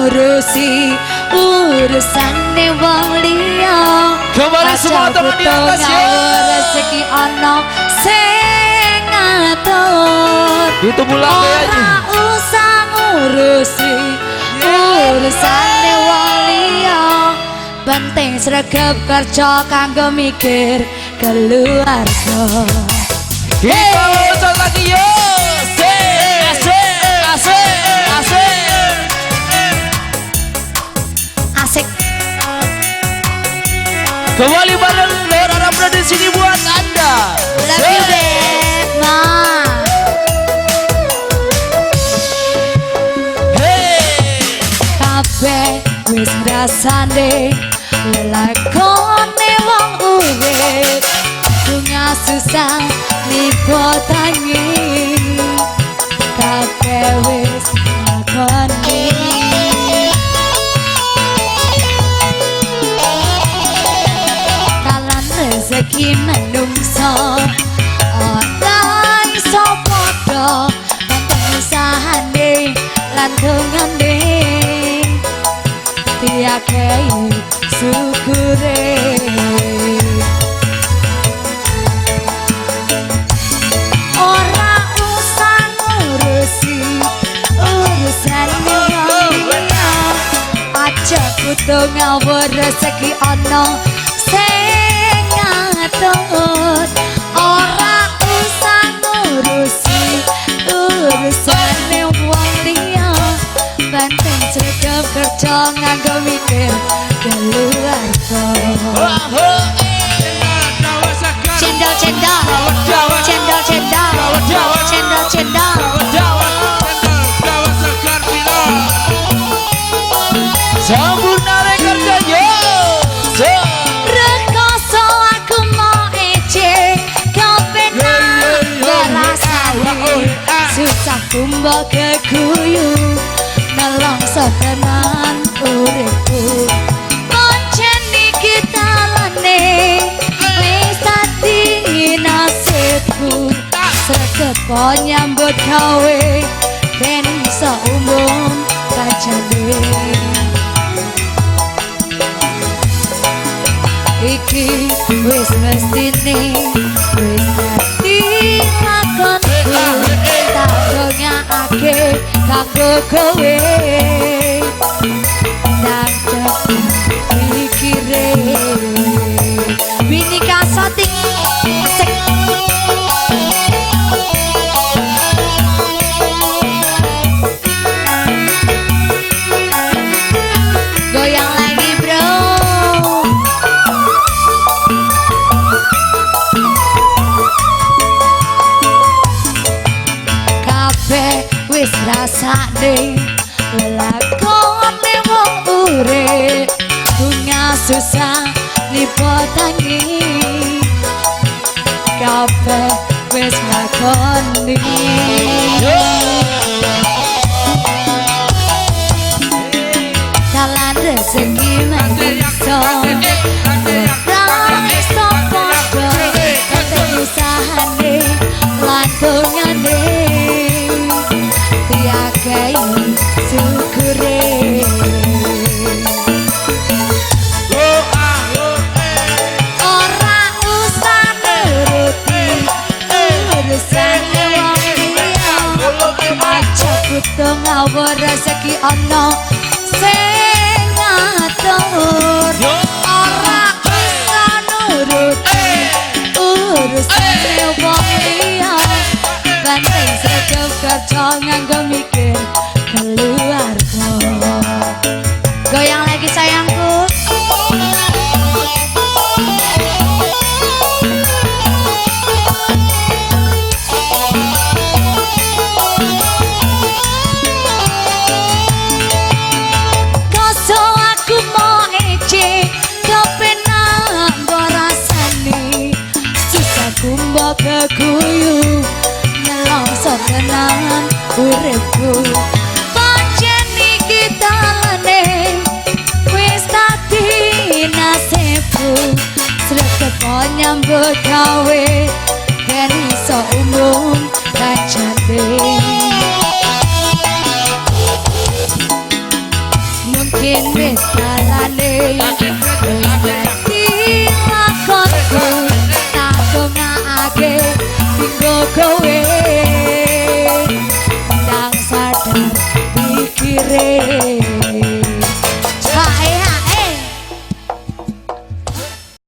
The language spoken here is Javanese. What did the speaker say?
ngurusi urusane wong liya. Kembali semua teman di atas ya. Rezeki ana sing ngatur. Itu bulan ora usah ngurusi urusane wong liya. Penting sregep kerja kanggo mikir keluarga. Kita loncat lagi yo. Asik, asik, asik. Asik. Kembali bareng Lora Ramda di sini buat Anda. Love you, babe. Ma. Hey. Kabeh wis ngrasane lelakone wong urip. Bunga susah nipo tangi. Kabeh wis nglakoni. Kalan rezeki menungso ora iso padha, penting usahane lan dongane diakehi syukure. Ora usah ngurusi urusane wong liya. Aja kudu ngawur rezeki ana sing ngatur. Ora usah ngurusi urusane wong liya. Penting sregep kerja nganggo mikir keluarga. Cendol cendol, cendol cendol, cendol cendol. Sempurna rekornya yo. Rekoso aku mau ece, kepenak berasane. Susah kumbak keguyu, nelongso tenan uripku. Pancen iki talane wis dadi nasibku. Sregep nyambut gawe ben iso umum kajane. Iki wis mestine wis dadi lakonku. Tak dongakake kanggo kowe. Tak pikire Wini Kasoting. Asik. Goyang lagi bro. Kabeh wis rasane lelakone wong urip. Bunga susah nipo tangi. Kabeh wis nglakoni. Dalan rezeki menungso ora iso padha, penting usahane lan dongane diakehi syukure. Ora usah nuruti urusane wong liya. Aja kudu ngawur rezeki ana sing ngatur. Ora usah nuruti urusane wong liya. Penting sregep kerja nganggo mikir keluarga. Goyang lagi sayangku. Koso aku mau ece, kepenak mbok rasane. Susah kumbak keguyu, nelongso tenan uripku. Pancen iki talane wis dadi nasibku. Sregep nyambut gawe ben iso umum kajate. Wis dalane, wis dadi lakonku, tak dongakake dinggo kowe.